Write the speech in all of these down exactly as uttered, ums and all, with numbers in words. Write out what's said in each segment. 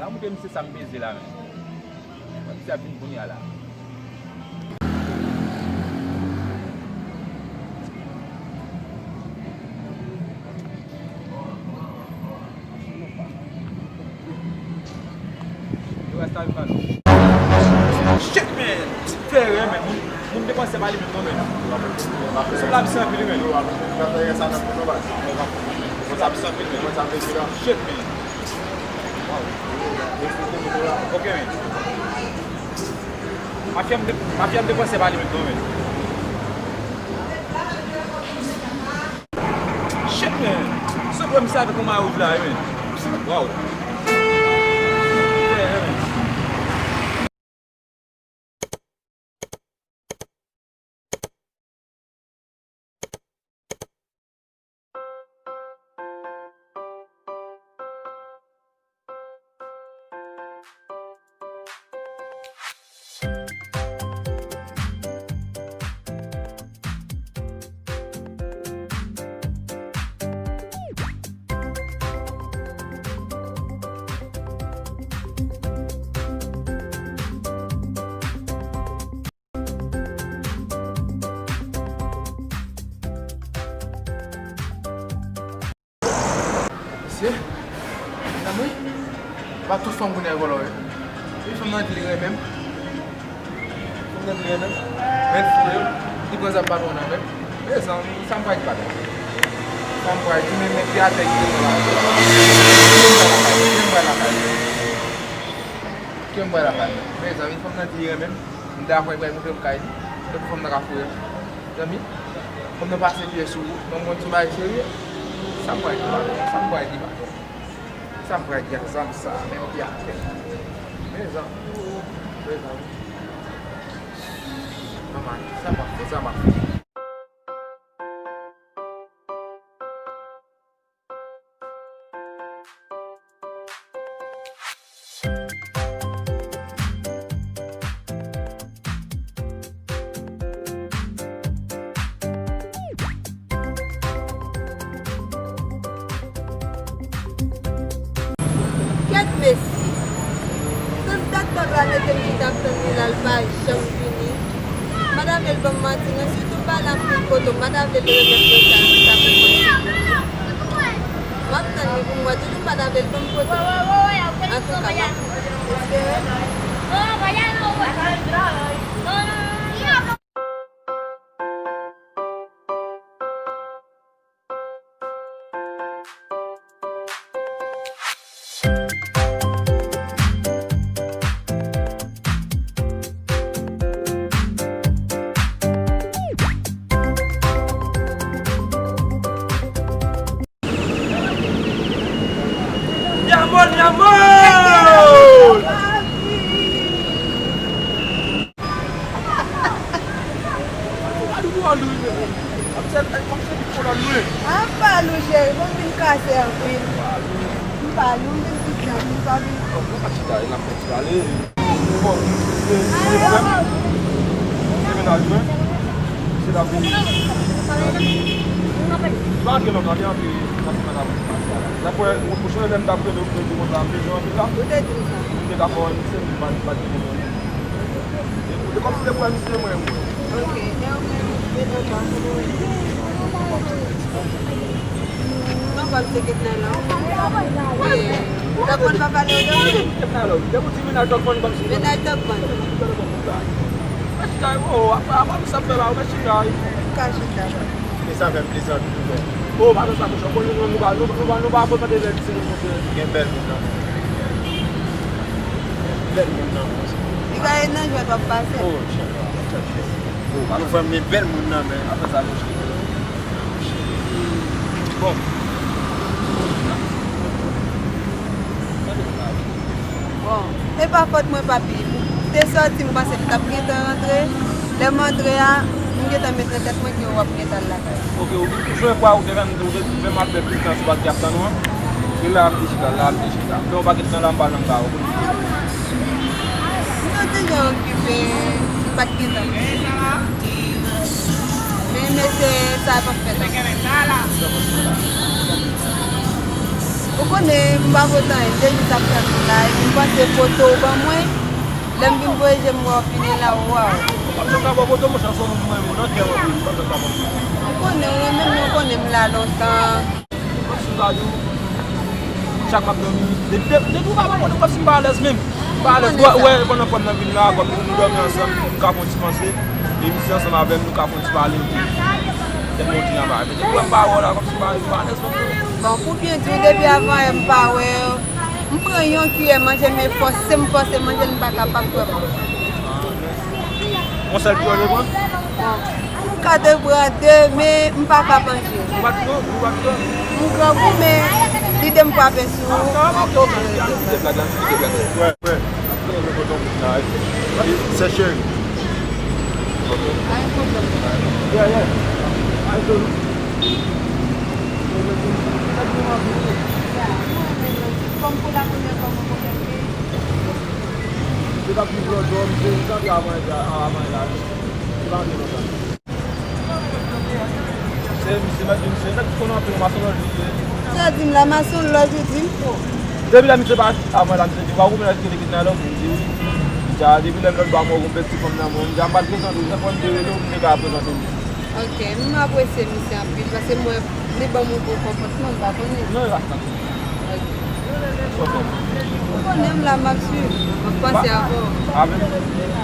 An moutre misye sa m peze la menm. Misye ap vin kounye a la. Yo, rasta vin pa nou. Shit, man! Ti fere, man. Moun, moun depanse pa li menm non, man. Sou la, misye anpil, man. Moun sa misye anpil, man. Shit, man. Ok, men. Mafya m de-, mafya m depanse pa li menm non, men. Shit, men. Sot wè misye avèk yon mayo wouj la, men. Wow. Yeah, yeah, men. Mesye, medam wi, pa tout fanm kounye a vòlò wi. Wi, fanm nan di li renmen m. Fanm nan di li renmen m. Men l fou wi. Li pran zam patwon nan men m. Mezanmi, sa m pral di patwon? Sa m pral di, men men pye atè ki te la. Kè m pral lakay. Kè m pral lakay. Mezanmi, fanm nan di li renmen m. M dakò, li pral montre m kay li. Epi fanm nan ka foure m. Zanmi, fanm nan pase pye sou ou. Mwen, mwen, sou bagay serye. Sa m pral di patwon? Sa m pral di patwon? Sa m pral di ak zam sa? Men pye atè. Mezanmi. Mezanmi. Manman, sa m ap fè? Sa m ap fè? Kèt mesye! Tout dat pèp la mete m chita ap tann li la, l pa janm vini. M pa ta vle l ban m manti non, sitou m pale anpil kote, m pa ta vle l remèt mwen sa, sa pou mwen. M ap tann li pou m wè, toujou m pa ta vle l ban m kote. Antouka, m ap espere. Mi amor, mi amor! Apa lu, cheri? Bon, vin kase anpil. M pa lou, m vin piti anpil, m pa vin. Bon, se, se frè m, se mennaj mwen, se l ap vini. Pa gen lòt la, li antre nan semèn ap pase a la. Dapre yon pwochen lè m t ap rele w, m te di konsa, m bezwen anpil la. Ou te di m sa. M te ka fè w yon misye, m pa, pa di konsa. E kòm se te premye misye mwen, mwen. Ok, e ou menm, e papa, kòman w ye? Papa m se Ketnay la. E, Dòk Mòn pa pale w de mwen? Ketnay la, depi w di mennaj Dòk Mòn, ban m chita. Mennaj Dòk Mòn. Mwen chita, o, apa, apa misye ap fè la, ou mèt chita, wi. Ou ka chita, papa. E sa fè m plezi anpil, frè. O, pa nan sa, monchè. Ou konnen nou, nou pa, nou, nou pa, nou pa frekante lè di se nou, monchè. Gen bèl moun nan. Bèl moun nan, monchè. Li ka ret nan jwèt w ap pase. O, monchè. O, pa nou fè m bèl moun nan, men. Apre sa, monchè. Bon. Bon, e pa fòt mwen, papi. M te sòti, m panse m t ap gentan rantre. Lè m antre a, m gentan met nan tèt mwen ke w ap gentan al lakay. Ok, ou te toujou wè kwa ou te fè m, ou te fè m ap pèdi tan sou bagay ap tann ou an. E la m te chita, la m te chita. Lè ou pa gen tan la, m pa janm ka wè w. M te toujou okipe, m pa t gen tan. Men mesye, sa p ap fèt ankò. Ou konnen, m pa pote anyen, m te jis ap fè m live, m panse foto w ban mwen, lè m vin voye je m wè w vini la, waw. M p ap janm ka ba w foto, monchè, se yon moun mwen renmen nan kè m anpil, m p ap janm ka ba w foto. Ou konnen, ou renmen m, ou konnen m la lontan. Kòmsi m ta di w, chak m ap dòmi, depi, depi, depi ou pa ban m foto, kòmsi m pa alèz menm. M pa alèz. Ou wè, pandan fwa m nan vin la, kòm nou dòmi ansanm, nou ka fè yon ti panse, e misye ansanm avè m, nou ka fè yon ti pale, epi tèt mwen di anba. Depi lè m pa wè w la, kòmsi m pa, m pa alèz menm. Bon, pou byen di w, depi avan yè m pa wè w. M pran yon kiyè manje, men fòse m fòse manje l, m pa kapab vrèman. Yon sèl kiyè w te pran? Bon, m ka te pran de, men m pa ka manje. Ou pa t gran, ou pa t gran? M grangou, men lide m frape sou. Ah, ok, ok, ok, kite blag la, kite blag la. Wè, wè. Sè cheri. Yeah, yeah. Kòm pou la premyè fwa mwen kontakte. Se pa pi pran dòm, se sa ki avan, avan la. Se pa byen konsa. Se misye mèt di misye, nèg ki konn anpil, mason lòj li ye. Sa di m la, mason lòj ou di m? Depi la misye pa avan la, misye di, "Wa goumen lòj ki te kidnape lòt," m di, "Wi." M di, "A, depi lè lòt bwa mwen konn pèdi fanm nan, mwen," m di, "A, m pa t prezante w, se fò m te rele w, m te ka prezante w." Ok, m apresye misye anpil, paske m wè li ban m yon bon konpòtman, m pa konnen. Non, e pa sa. Ok. Ou konnen m la, m ap swiv, m ap panse avè w. Avè m.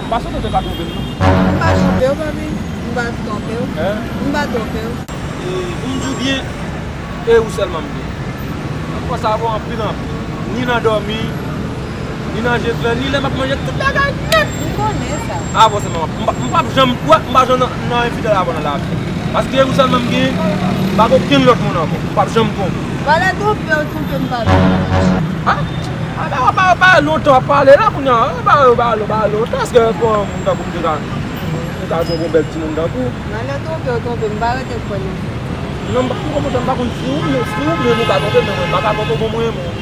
M pa swete w te ka twonpe m, non. M pa twonpe w, papi. M pa twonpe w. Hein? M pa twonpe w. E, pou m di w byen, e ou sèlman m gen. M ap panse avè w anpil, anpil. Ni nan dòmi, ni nan je klè, ni lè m ap manje, tout bagay nèt. M konnen sa. Avè w sèlman, m p ap, m p ap janm, wè, m pa janm nan, nan anyen fidèl avè w nan lavi. Paske e ou sèlman m gen, m pa gen okenn lòt moun ankò. M p ap janm twonpe w. Valè twonpe w, twonpe m pa twonpe w. Ah? Ah, ba, ba, ba, lontan w ap pale la, kounye a, ba, ba, ba, lontan, èske pou yon moun tankou m te ka, m te ka jwenn yon bèl timoun tankou w? Valè twonpe w, twonpe m, pa rete kwè nan sa. Non, m pa, m konprann, m pa konn si ou, si ou menm ou ka twonpe m, men mwen, m pa ka twonpe w, bon, mwen, mwen.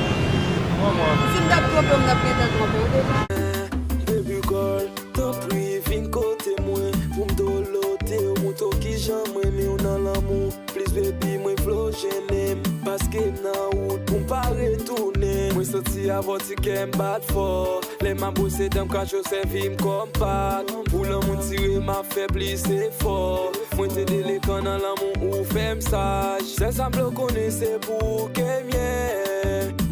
Mwen, mwen. Si m t ap twonpe w, m t ap gentan twonpe w deja. Baby girl, tanpri, vin kote mwen, pou m dolote w, montre w kijan m renmen w nan lanmou. Plis, baby, mwen vle w jennen m, paske m nan wout pou m pa retounen. Mwen santi avè w ti kè m bat fò. Lè m ap bwose dan m, krache w sèvi m kòm pat. Pou lanmou tire m ap fè plis efò. Mwen te delekan nan lanmou, ou fè m saj. Sèl sa m vle w konnen, se pou ou ke m ye.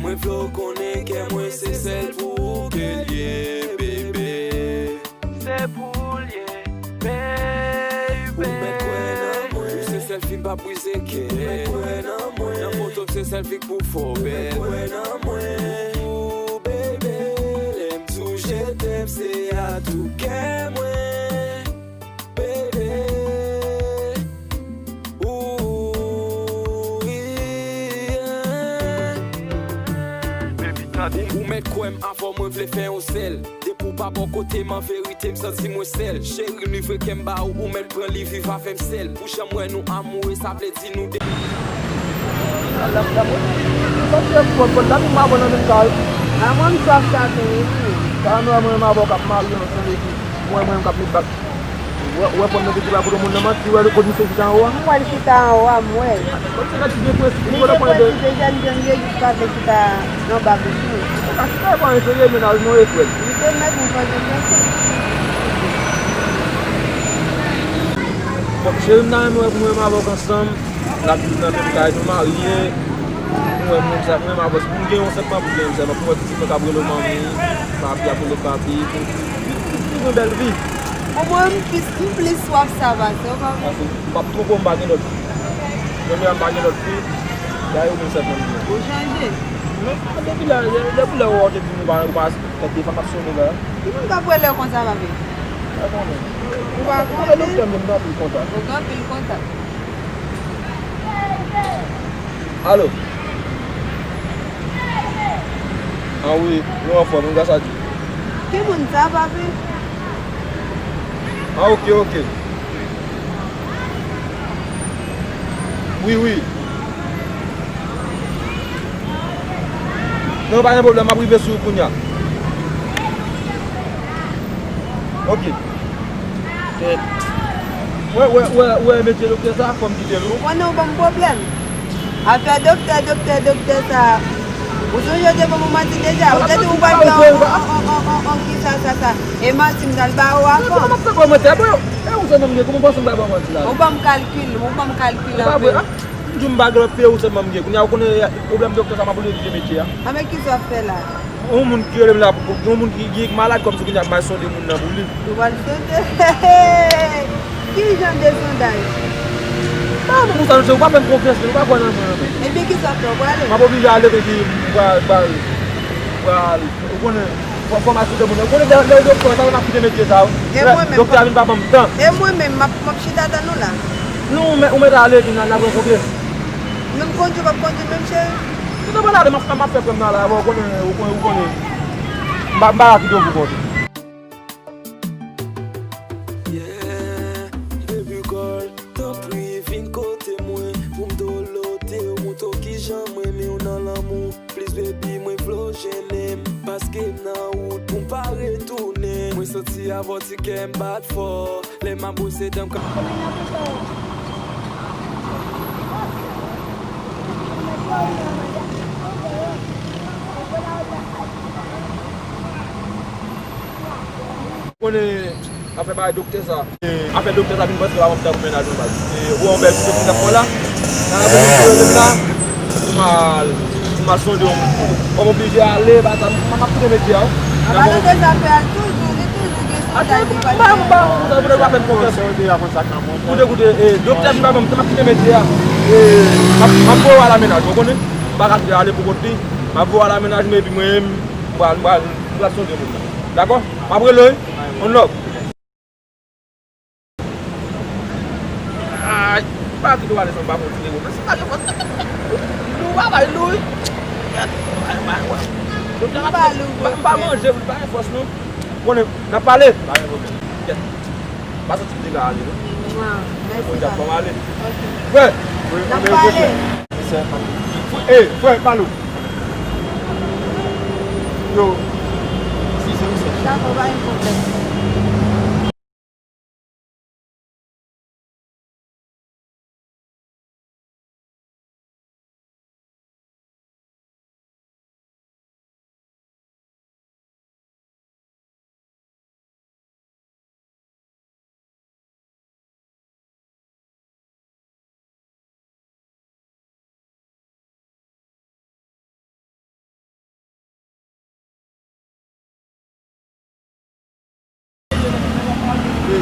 Mwen vle w konnen kè mwen se sèl pou ou ke l ye, bebe. Se pou l ye, baby. Ou mèt kwè nan mwen. Ou se sèl fi m pa brize kè. Ou mèt kwè nan mwen. Nan foto m se sèl fi k pou fè w bèl. Ou mèt kwè nan mwen. Ooh, baby. Lè m di w je t'aime, se a tou kè mwen. Baby. Ooh, yeah. Ou mèt kwè m avè w, mwen vle fè yon sèl. Depi w pa bò kote m, an verite, m santi mwen sèl. Cheri m, livre kè m ba ou, ou mèt pran li, viv avè m sèl. Pou jan m wè nou amoure, sa vle di nou de. Sa m fè pou kòb kòb la, m avè w nan menm kay. A mwen, m swaf sa tou, wi. Sa nou wè mwen, m avè w k ap marye ansanm epi mwen, mwen, m k ap met bak. Ou wè, ou wè fanm nan te di pa kote moun nan manti, ou wè kote misye chita anwo a? M wè l chita anwo a, m wè l. Kòm se nèg ki gen prensip, li gen prensip, e jèn, jèn, li jis pa vle chita anba bouch mwen. Ou ka chita, e pa anyen serye, mennaj mwen e frè l. Li te mèt, mwen pa gen prensip. Bon, cheri m, ta renmen wè pou mwen avè w ansanm. N ap viv nan menm kay, nou marye. Mwen, mwen, sa, mwen, m avans. Pou m gen yon sèlman, pou m gen yon sèlman. Pou m wè pitit mwen k ap rele w manmi, papi ap rele w papi. Pou, pou, pou, pou gen bèl vi. Bon, mwen, m plis, m plis swaf sa pase w, papi. Paske m p ap twonpe w, m pa gen lòt. Premye a, m pa gen lòt fi. Dayè, ou menm sèlman m gen. Ou chanje. Men, depi lè, depi lè w te di m ou pa, ou pa, tèt de fanm ap sonnen la. Ki moun k ap rele w konsa, papi? Pa konnen. Ou pa konnen? Doktè m, m gen anpil kontak. Ou gen anpil kontak. Alo? Ah wi, nou anfòm, wi, gras a Dye. Ki moun sa, papi? Ah, ok, ok. Wi, wi. Non, pa gen pwoblèm, m ap rive sou ou kounya. Ok. Tèt. Wè, wè, wè, wè, mesye doktè sa, fò m kite l, wi. Ou konnen w ban m pwoblèm. Afè doktè, doktè, doktè sa, Ou sonje w te ban mwen manti deja? Ou te di ou pral fè on, on, on, on, on, on, ki sa, sa, sa. E manti m t al ba ou avan. Kòman m ap fè ba w manti? Apre, e ou sèlman m gen, kòman w panse m pral ba w manti la? Ou ban m kalkil, ou ban m kalkil anpil. M di w m pa gen lòt fè, ou sèlman m gen. Kounye a, ou konnen pwoblèm doktè sa, m ap oblije kite metye a. A, men ki sa w ap fè la? Yon moun ki rele m la, yon moun ki, ki malad kòmsi kounye a ap mal sonde moun nan pou li. Ou pral sonde? Ki jan de sondaj? Ah, men konsa, mesye, ou pa fè m konfyans, men ou pa kwè nan mwen, men. Ebyen, ki sa w fè, ou prale? M ap oblije ale, men ki m pral, pral, pral, ou konnen, fò, fò m al sonde moun nan. Ou konnen, lè, lè yo fè sa, m ap kite metye sa, wi. E mwen menm, doktè a vin pa ban m tan. E mwen menm, m ap, m ap chita tann ou la. Non, ou mèt, ou mèt ale, epi n a, n a rankontre. Menm kondui, w ap kondui menm, cheri? Se nan pale ale, m ap, m ap fè frè m nan la, ou konnen, ou konnen, ou konnen. M pa, m pa ka kite w pou kont ou. Yeah, baby girl, tanpri vin kote mwen, pou m dolote w, montre w kijan m renmen w nan lanmou. Plis baby, mwen vle w jennen m, paske m nan wout pou m pa retounen. Mwen santi avè w ti kè m bat fò, lè m ap brose dan m ka. Konnen afè bagay doktè sa. E, afè doktè sa vin panse pa wè m tankou mennaj mwen baz. E, ou wè yon bèl ti doktè k ap fè la. Nan apre midi yo menm la, pou m al, pou m al sonde yon moun. Kòm oblije ale, ba sa, m ap kite metye a, wi. Apa doktè sa fè al toujou, li toujou gen sondaj li pa fè. Koute, koute, e, doktè vin pa ban m tan, m ap kite metye a. E, m ap, m ap voye w al a mennaj mwen, ou konnen. M pa ka kite ale pou kont li. M ap voye w al a mennaj mwen, epi mwen menm, m pral, m pral, m pral sonde moun nan. Dakò? M ap rele w, wi. On love. Ay, pa kite w ale san m pa kontinye, wi. Mèsi, pa gen fòs. Lou, bagay lou, wi. Ay, bay, wè. Doktè, m pa lou, m pa manje, wi, pa gen fòs, non. Konnen, n ap pale. Pa gen pwoblèm. Kèt. Pa santi m te ka ale, non. Mèsi, pa. Bon, djab, ban m ale. Ok. Frè. N ap pale. Ey, frè, pale w. Yo. Si, se ou, se. Dakò, pa gen pwoblèm.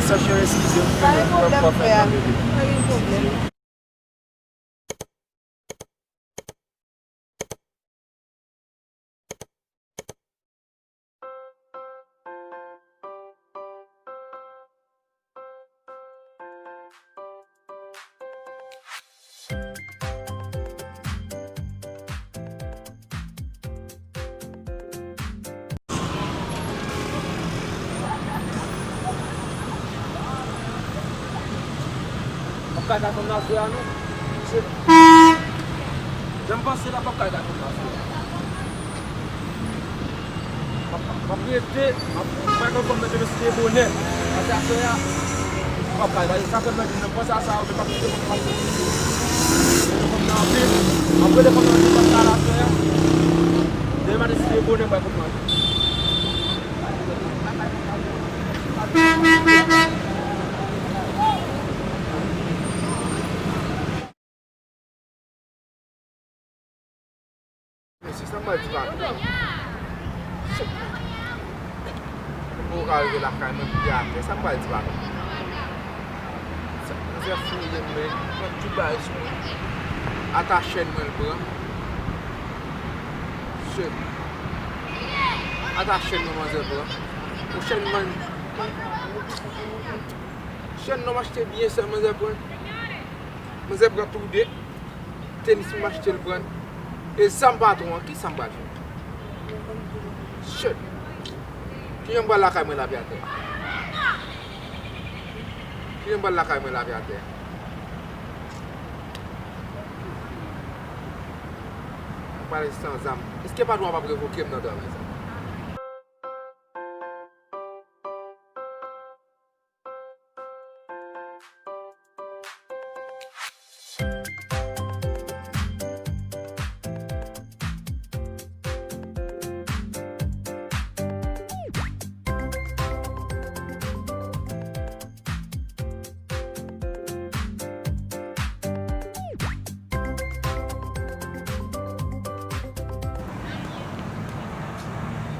Sa cheri, eskize m, frè, m pran fè nan bebe. Pa gen pwoblèm. M ap kay kay fanm nan aswè a, non. Se jan m panse la, m ap kay kay fanm nan aswè a. M ap, m ap rete, m ap, m ap kay fanm nan demen si Dye bonè. Paske aswè a, m ap kay, paske sa fè m nan di m nan panse a sa, men m ap rete fanm nan anpil. M ap rete fanm nan anpil paske a la aswè a, demen maten si Dye bonè, m pral konprann. Mesye, sa m pral di patwon? Shit. Mwen poko ka rive lakay mwen, m pye atè. Sa m pral di patwon? Sa, mizè fou ye m, men. Pran tout bagay sou mwen. Ata chèn mwen l pran. Shit. Ata chèn mwen manzè pran. Yon chèn mwen. Chèn non m achte byen sèl manzè pran. Manzè pran tou de. Tenis m achte l pran. E zam patwon an, ki sa m pral fè? Shit. Kijan m pral lakay mwen lavi atè? Kijan m pral lakay mwen lavi atè? M pral san zam. Èske patwon an p ap revoke m nan travay sa?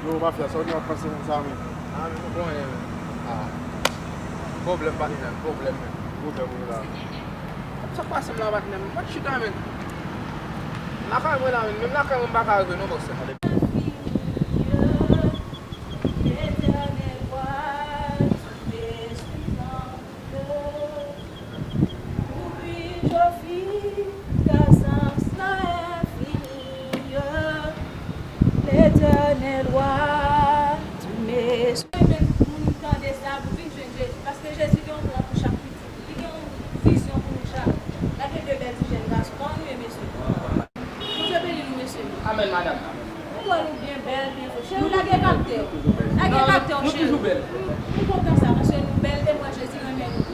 Yo, mafya, sa w di w ap pase moun sa menm? Ah, men nou konnen, men. Ah. Pwoblèm, patnè m, pwoblèm, men. Pwoblèm ou la. Sa k pase m la, patnè m? Mwen chita, men. Lakay mwen la, men. Menm lakay mwen, m pa ka rive, non, bòs. Letènèl wa, tou meswivan. Ou plis jodi, prezans la enfini. Letènèl wa, tou meswivan. Mwen renmen moun tande sa pou vin jwenn Jezi, paske Jezi gen yon plan pou chak pitit li. Li gen yon vizyon pou nou chak. Gade de bèl ti jèn gason. Kòman nou ye, mesye? Bondye beni nou, mesye. Amèn, madanm. Amèn. Nou wè nou byen bèl, byen fre. Cheri, lage kaptè w. Lage kaptè w, cheri. Nou toujou bèl. M kontan sa, paske nou bèl, e m wè Jezi renmen nou.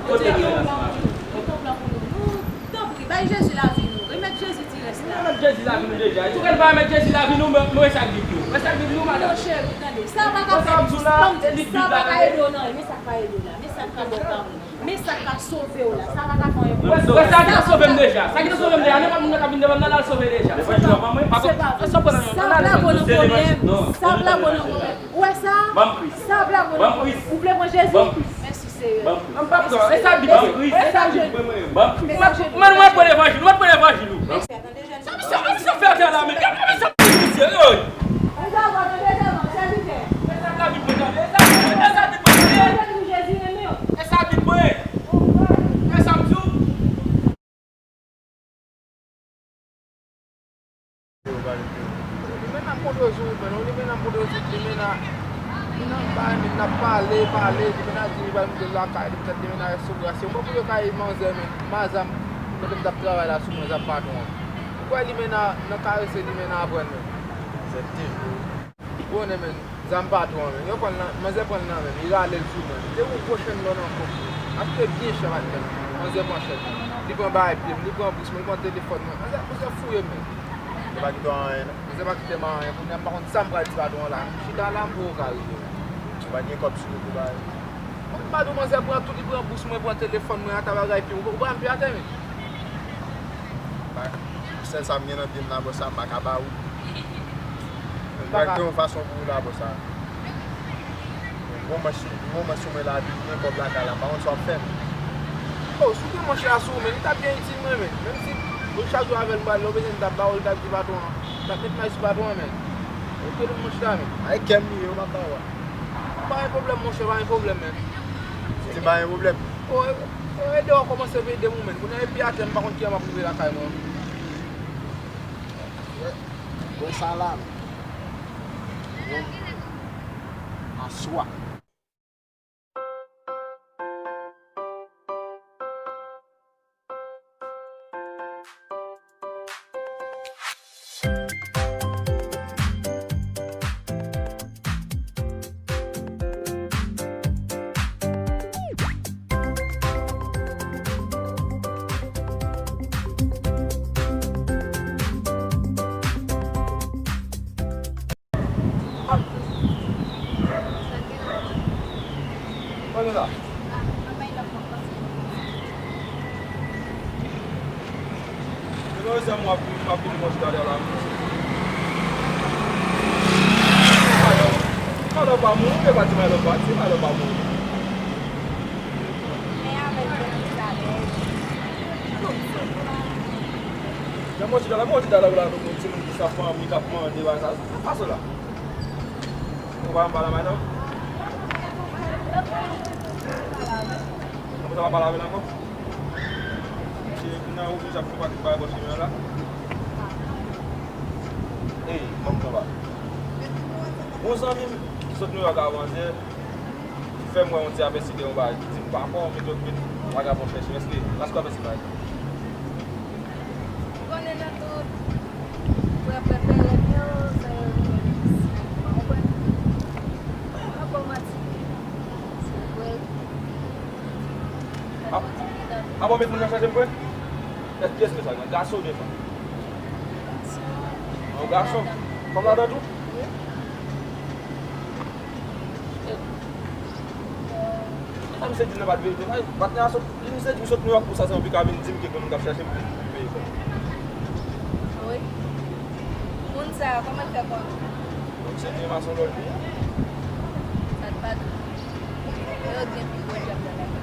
Bondye gen yon plan pou nou. Li gen yon plan pou nou. Nou, tanpri, bay Jezi lavi nou. Remèt Jezi ti rès la. Nou remèt Jezi lavi nou deja. Si w pa remèt Jezi lavi nou, men, men wè sa k vin di w. Wè sa k vin di w, madanm. Non, cheri, tande. Sa pa ka fè, sa pa ka ede w nan anyen. Men sa k pa ede w la. Men sa k ka ba w pawòl. Men sa k ka sove w la, sa pa ka fè anyen pou ou. Wè, wè, sa ki ta sove m deja. Sa ki ta sove m deja. Nenpòt moun nan k ap vin devan m nan, l al sove deja. Se pa, se pa vre. Sa blago nan pwoblèm. Sa blago nan pwoblèm. Ou wè sa? Sa blago nan pwoblèm. Ou vle pran Jezi? Mèsi, Seyè. M p ap pran. E sa Bib di. E sa Bib di. Mwen, mwen pran levanjil. Mwen pran levanjil ou. Sa misye, sa misye fè atè la, men. Gade sa misye, ey. E sa Labib mwen tande, e sa, e sa Bib mwen tande. E sa Bib mwen. E sa m di w. Limena ap monte sou wout, men non, Limena ap monte sou wout, Limena, Limena pa renmen, n ap pale, pale, Limena di li pral moute lakay li, petèt Limena rete sou gras yo. Mwen pou yo kay manzè, men, madanm, kote m t ap travay la sou mwen, zam patwon an. Ou kwè Limena, nan karese Limena aprann, men. Sèt jou. Ou konnen, men, zam patwon an, men. Yo pran l nan, manzè pran l nan men m, li rale l sou mwen. Li te yon gwo chèn lò nan kou m. Achte byen chè, patnè m. Manzè pran chèn nan. Li pran bagay pye m, li pran bous mwen, li pran telefòn mwen. Manzè, manzè fouye m, men. Yo pa kite w anyen, non? Manzè pa kite m anyen. Kounye a, m pa konn sa m pral di patwon an la. M chita la, m poko ka rive. Ou pa gen kòb sou ou pou bay. Mwen pa di w, manzè pran tout, li pran bous mwen, pran telefòn mwen, ata bagay pye m. Ou pa wè m pye atè, men. Sèl sa m gen nan pye m la, bòs, sa m pa ka ba ou. M pral gen yon fason pou ou la, bòs, sa. Yon manch, yon manch sou mwen la, epi gen kòb lakay la, m pa konn sa w ap fè, men. Oh, si w gen manch la sou ou, men, li t ap byen itil mwen, men. Menm si ou chak jou avè l, m pral, lè w bezwen m t ap ba ou, li t ap di patwon an. Li t ap met may sou patwon an, men. Ou te lou manch la, men. Ay, kè m li ye, yo m ap ba ou a. Pa gen pwoblèm, monchè, pa gen pwoblèm, men. Ou di pa gen pwoblèm? Oh, e, e, ede w kòmanse veye de moman. Kounye a, epi atè, m pa konn kilè m ap rive lakay mwen. Bon, sa la, bon, aswa. Mwen la. Mwen se mwen ap, ap vin manje talè la. Malè pa mouri, men pa di malè pati, malè pa mouri. Lè mwen di talè, mwen di talè la, nou konn timoun ki sa fanmi k ap mande bagay sa. Sa fason la. Ou pa pale avè l ankò? Ou pa pale avè l ankò? Se kounye a ou deja fè pati bay bò chemen an la? Ey, manm kanba. Yon zanmi m ki sot Nouyòk avan yè, fè m wè yon ti apèsi de yon bagay ki di m pa fò, m te met vagabon chèche. Èske, èske w apèsi bagay? Ou konnen nan tout, prè, prè, pèrèt yo, sa yo rele misye. Ou konprann? Anpil manti. Se vre. Ah, ah bon, met moun nan chèche m vre? Èske, èske sa yon gason oubyen fanm? Yon gason. Fanm ladan tou? Wi. Sa misye di nan pa t verite. Ay, patnè a sot, li misye di m sot Nouyòk pou sa, se yon pi ka vin di m ke gen moun k ap chèche m pou peye kòb. Wi. Moun sa yo, kòman l fè konnen? Bon, Se te mason lòt jou. Sa t pa tou. Yo gen pi gwo djab nan lavi.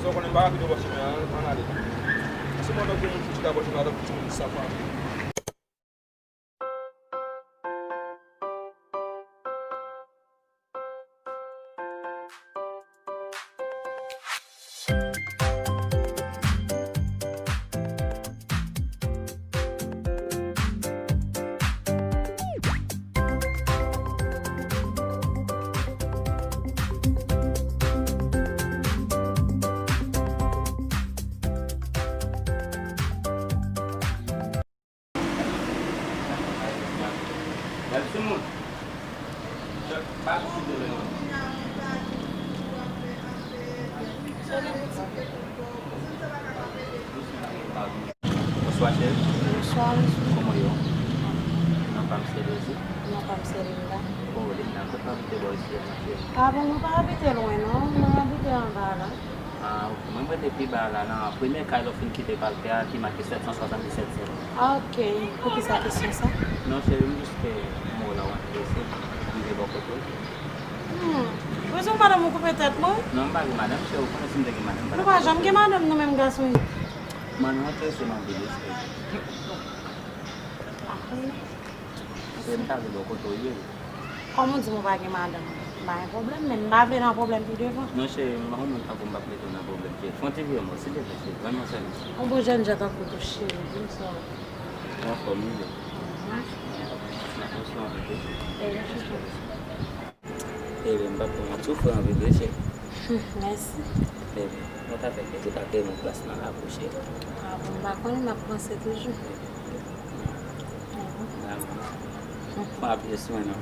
Sa w konnen m pa rapide bò chemen an, ann ale. Si mwen gen moun ki chita bò chemen an, tankou ti moun ki sa frape. Bonswa, cheri. Bonswa, mesye. Kòman w ye? Non pa m se Dezi. Non pa m se Linda. Oh, Linda, kote w abite bò isi a, cheri? Ah bon, mwen pa abite lwen, non. Mwen abite anba la. Ah, ok. Mwen, mwen rete pi ba la, nan premye kay lè w fin kite palpe a, ki make sèt san swasanndisèt sèt. Ah, ok. Poukisa kesyon sa? Non, cheri, m jis te wè w la, w enterese. M vin bò kote w. Hmm. Ou bezwen madanm ou koupe tèt mwen? Non, m pa gen madanm, cheri, ou konnen si m te gen madanm, m pa t ap... Nou pa janm gen madanm, nou menm gason yo. Mwen, nou enterese nan anpil, wi, cheri. Ah, wi. Se m ta vle bò kote w ye. Kòm ou di m ou pa gen madanm, m pa gen pwoblèm, men m pa vle nan pwoblèm pi devan. Non, cheri, m pa yon moun tankou m p ap mete w nan pwoblèm, cheri. Fè yon ti vire m wè, silteplè, cheri. Rann mwen sèvis. Yon bon jènjan tankou w tou, cheri, di m sa. Ou anfòm, wi, bebe. Mhm. N ap fè yon ti pale. Ebyen, m p ap pran yon ti fran vre, cheri. Mèsi. Bebe, mwen ta fè kèk jou ta kreye yon plas nan lavi w, cheri. Ah bon, m pa konnen, m ap panse toujou. Dakò. Fè apye sou mwen non.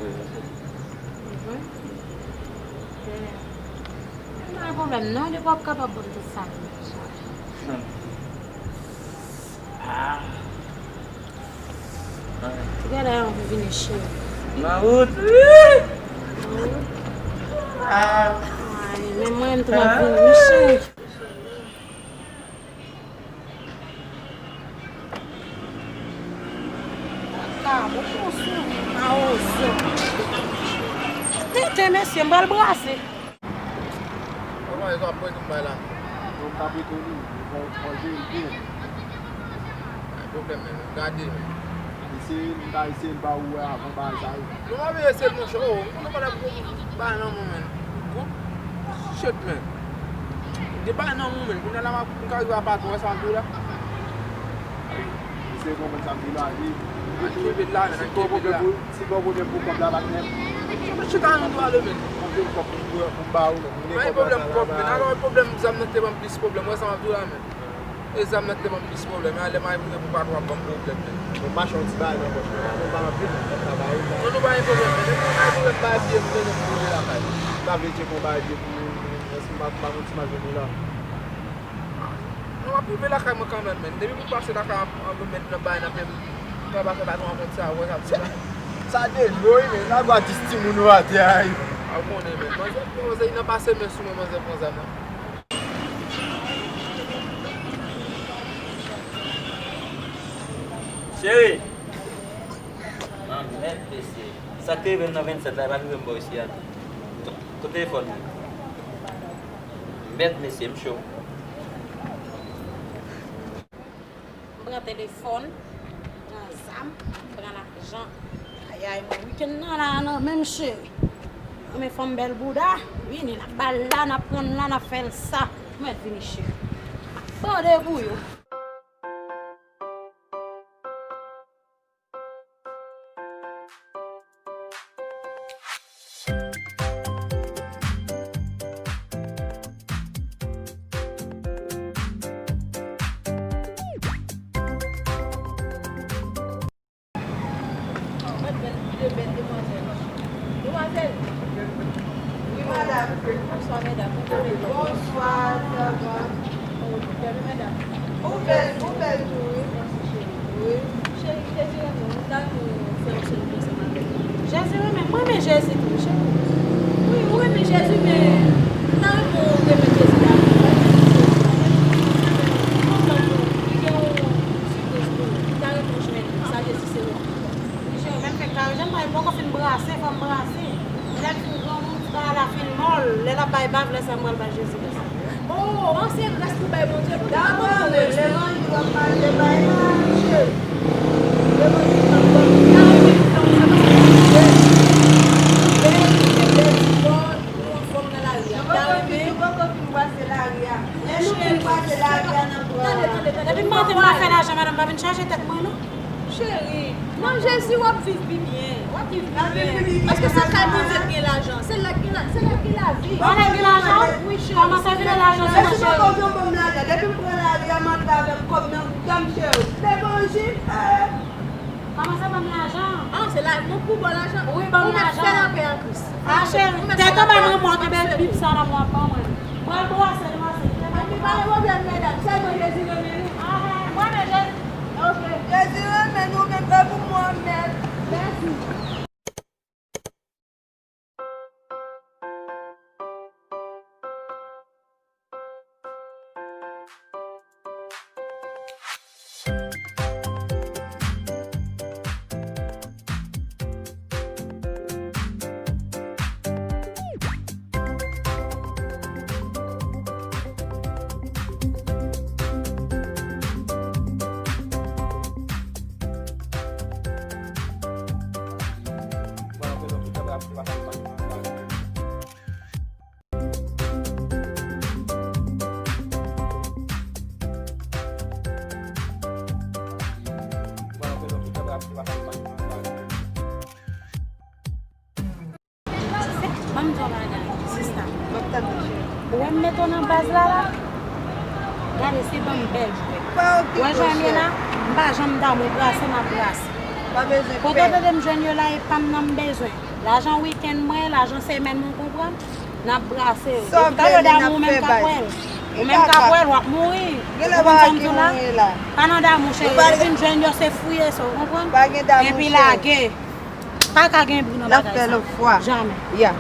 Wi, wi. Pa gen pwoblèm non, depi w ap kapab ban m tout sa m bezwen. Ah. Tout gade anvi vini cheri. Mawout. Ah. Ay, men mwen tou m ap vini wi cheri. Kaka, bon, bon, sou, mawozo. Tenten, mesye, m pral brase. Kòman e, sa w ap prete m bay la? Bon, m t ap prete w li, bon, manje l tou. Pa gen pwoblèm, men, gade, men. Eseye l, m ta eseye l ba ou wè avan bagay sa yo. Non, m ap eseye l, monchè, oh, m konnen w pa t ap bay nan men w, men. Bon, shit, men. De bagay nan men w, men. Kounye a la, m ap, m ka rive a patwon, wè sa m ap di w la. Eseye konprann sa m di w la, wi. Ak kenbe l la, men, ak kenbe l la. Si bon pwoblèm pou kòb la, patnè. Chita nan dwa l, men. Konbyen kòb pou m ba ou, men? Pa gen pwoblèm kòb, men. Alò, pwoblèm zam nan te ban m plis pwoblèm. Wè sa m ap di w la, men. E zam nan te ban m plis pwoblèm. Alè m rive pou patwon ap ban m pwoblèm, men. Bon, m mache yon ti bagay nan pòch mwen. Mwen pa anpil, mwen pa ba ou. Non, nou pa gen pwoblèm, men. Depi nou bay pwoblèm, bay biyè pou nou rive lakay. Sa vle di kon bay biyè pou nou, èske m pa, pa gon ti mal jwenn ou la? Non, w ap rive lakay mwen kanmenm, men. Depi pou pase lakay an, an, mwen met nan bay nan men m. Mwen pa fè patwon an konn sa, wè sa, sa de dlo, wi, men. Lagwa dis timoun ou atè a, wi. A, w konnen, men. Manzè, manzè, nan pase men sou mwen, manzè pran zam nan. Cheri! Anmèd, mesye. Sa k te rive m nan vennsèt la, e pa t rive m bò isi a tou. Kot telefòn mwen? Mèd, mesye, m cho. M pran telefòn, m pran zam, m pran lajan. Ayayay, mwen, wikenn nan la, nan men m, cheri. Mwen, men fanm bèl bouda, vini, n ap ba l la, n ap pran l la, n ap fè l sa. Mwen vini, cheri. Bande pou yo. Gad bèl, de bèl demwazèl. Demwazèl. Wi, madanm. Bonswa, medam. Bonswa, sèvant. Oh, bèl, medam. Ou bèl, ou bèl tou, wi. Mèsi, cheri. Wi. Cheri, Jezi renmen w. M ta renmen w fè yon sèvis ansanm avèk mwen. Jezi renmen m? Mwen renmen Jezi tou, cheri. Wi, ou renmen Jezi, men m ta renmen w renmen Jezi davantaj. Kontan nou, li gen yon sipriz pou ou. M ta renmen w jwenn li. Sa Jezi se ou. Fin mòl, lè l ap bay bav, lè sa a m pral bay Jezi rès. Oh, an se rès pou bay Bondye, pou ta ban mwen rès. Levanjil w ap mache bay la, cheri. Levanjil w ap ban mwen rès. Ou bèl, ou gen bèl ti kò, ou anfòm nan lari a. Ou ta renmen. Nou poko fin brase lari a. Lè nou fin brase lari a, n ap pran. Tande, tande, tande. Depi maten m nan fè lajan, madanm, pa vin chaje tèt mwen, non. Cheri, nan Jezi w ap viv pi byen. W ap viv pi byen. Paske se kay Bondye k gen lajan. Se la k gen la, se la k gen lavi. An la gen lajan? Wi, cheri. Kòman sa vin lajan, se nan cheri? Depi m pran lari a, m antre avèk kòb nan bouda m, cheri. Levanjil, eh. Kòman sa ban m lajan? Ah, se la, mwen pou ba w lajan. Wi, ban m lajan. Ou mèt fè lapè ak Kris. Ah, cheri, tèt anba nan mwen, kenbe bib sa nan mwen, ban mwen. Mwen brase, brase. Epi pa gen pwoblèm, medam. Sèlman Jezi renmen nou. Ah, mwen renmen Jezi. Ok. Jezi renmen nou, men e pou mwen menm. Mèsi. Ban m di w yon bagay, sista. M ap tande, cheri. Ou wè m mete w nan baz la, la? Gade, se ban m bèl jwèt. Pa okipe w, cheri. Ou wè jan m ye la? M pa janm damou, brase m ap brase. Pa bezwen pè. Kote w tande m jwenn yo la, e pa m nan m bezwen. Lajan wikenn mwen, lajan semèn mwen, w konprann? N ap brase yo. Depi talè damou, ou menm k ap wè l. Ou menm k ap wè l, w ap mouri. Ou konprann sa m di w la? Pa nan damou, cheri. Depi m jwenn yo, se fouye sa, w konprann? Epi lage. Pa ka gen bri nan bagay sa. N ap fè lòt fwa. Jamè. Ya.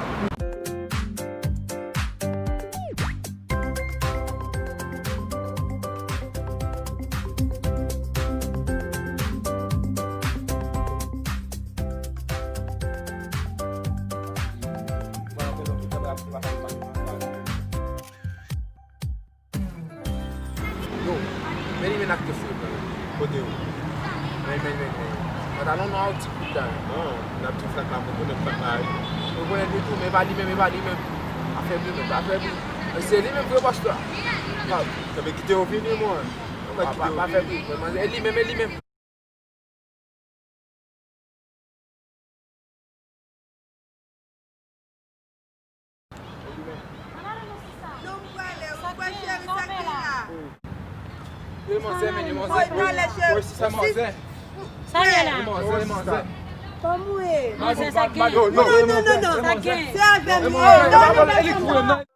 Yo, men li men ak te fre, frè. Kote yo? Men, men, men, men. Pantalon nwa ti kout la. Non, n ap di flat la, mwen konnen flat la. Mwen konnen li tou, men pa li menm, men pa li menm. Afè li menm, afè li. Se li menm vre pastè. Kenbe kite yo vini, mwen. Pa, pa, pa fè bri. E li menm, e li menm. Non, m prale, m prale, cheri, sa ki la? E manzè, men, e manzè. Mwen prale, cheri. Sa gen la? E manzè, e manzè. Kòman w ye? Manzè, sa gen? Non, non, non, non. Sa gen? Se avè m li ye. Non, non, non, non.